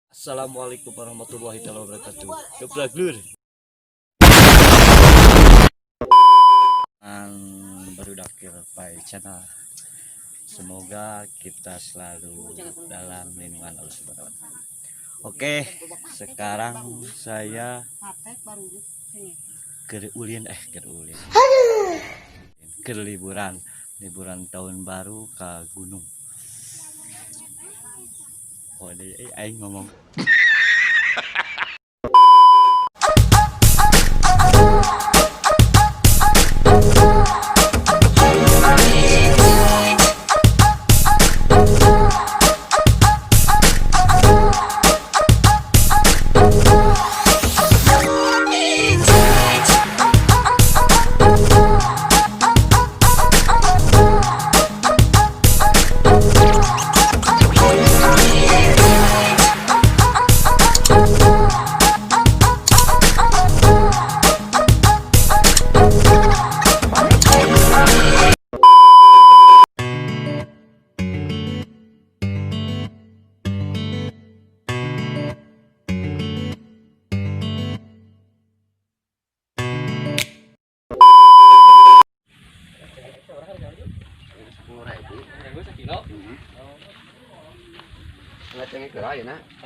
Assalamualaikum warahmatullahi wabarakatuh. Geblak lur. Baru Pai Channel. Semoga kita selalu dalam lindungan Allah Subhanahu wa taala. Oke, sekarang saya ke ulin ke liburan, liburan tahun baru ke gunung. Oh, aing ngomong.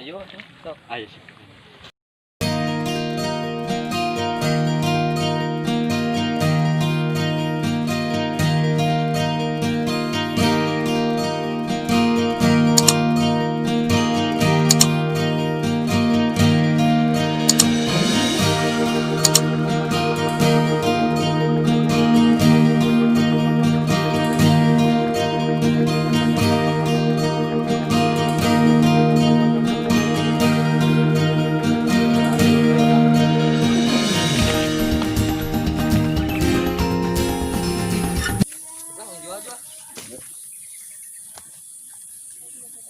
Ayo, sok. Ayo.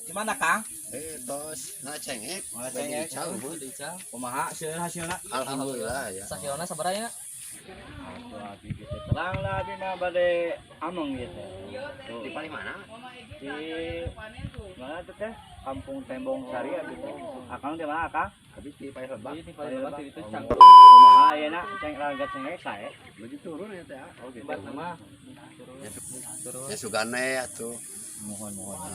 Gimana, Kang? Tos ngacengek. Ngacengek. Kumaha hasilna? Alhamdulillah ya. Sakilona sabaraha ya? Abi gitu terang lah abi mah bade ameng gitu. Tuh. Di paling mana? Di mana tuh teh? Kampung Tembong Sari abi teh. Akang di mana Akang? Habis di Paya Lebak. Di paling lebak itu cang. Kumaha ayeuna ceng raga cengek sae. Lagi turun ya teh. Oh gitu. Tempat nama. Ya sugane atuh. Mohon mohon.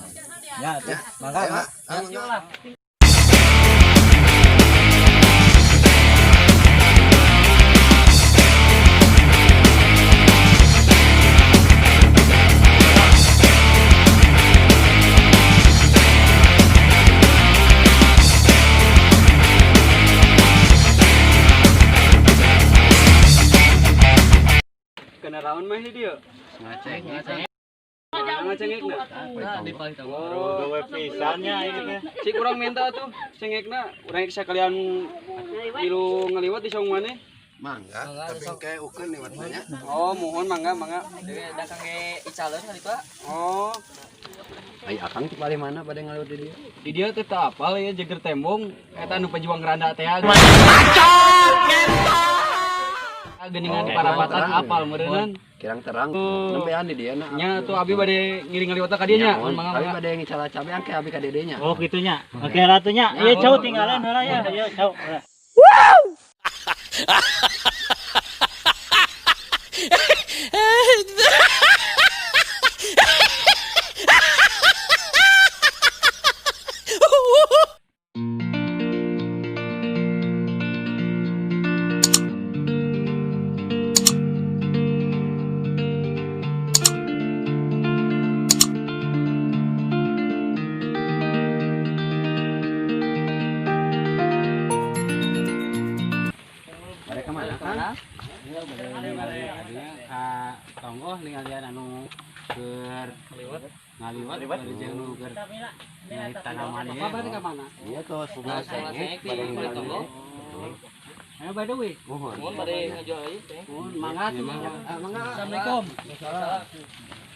Ya tuh. Mangga. Ayo, Mak. Mak. Ayo lah. Kena raon mah ini dia. Ngacengek. Ngacengekna. Nah, di paling tahu. Oh, Gawe pisannya ini teh. cik urang minta tuh cengekna urang sekalian milu ngaliwat di saung maneh. Mangga, tapi kayak ukeun lewat nya. Oh, mohon mangga mangga. Dewe da kangge icaleun kali Pak. Oh, Ai akang di paling mana pada ngaliwat di dia? di dia teh teu apal ya jeger tembong eta anu pejuang randa teh. Geuningan di parapatan apal meureunnan. Kirang terang. Nembean di dia na. Nya tuh abi bade ngiring ngaliwat ka dieu nya. Mangga Abi mangga. pada yang ngicala cabe angke abi ka dedenya. Oh gitunya. Oke ratunya. Iya jauh tinggalan heula ya. Iya jauh. Pada kemana Kang? Iya, ka tonggoh ningalian anu keur ngaliwat bari jeung nu keur ningali tanaman ieu. Bapak ka mana? Iya tos ngacengek Di pada paling ngaliwat. tonggoh. Ayo by the way. Mohon. Mohon bade ngajual ieu teh. Mohon mangga tuh. Ah, mangga. Assalamualaikum. Salam.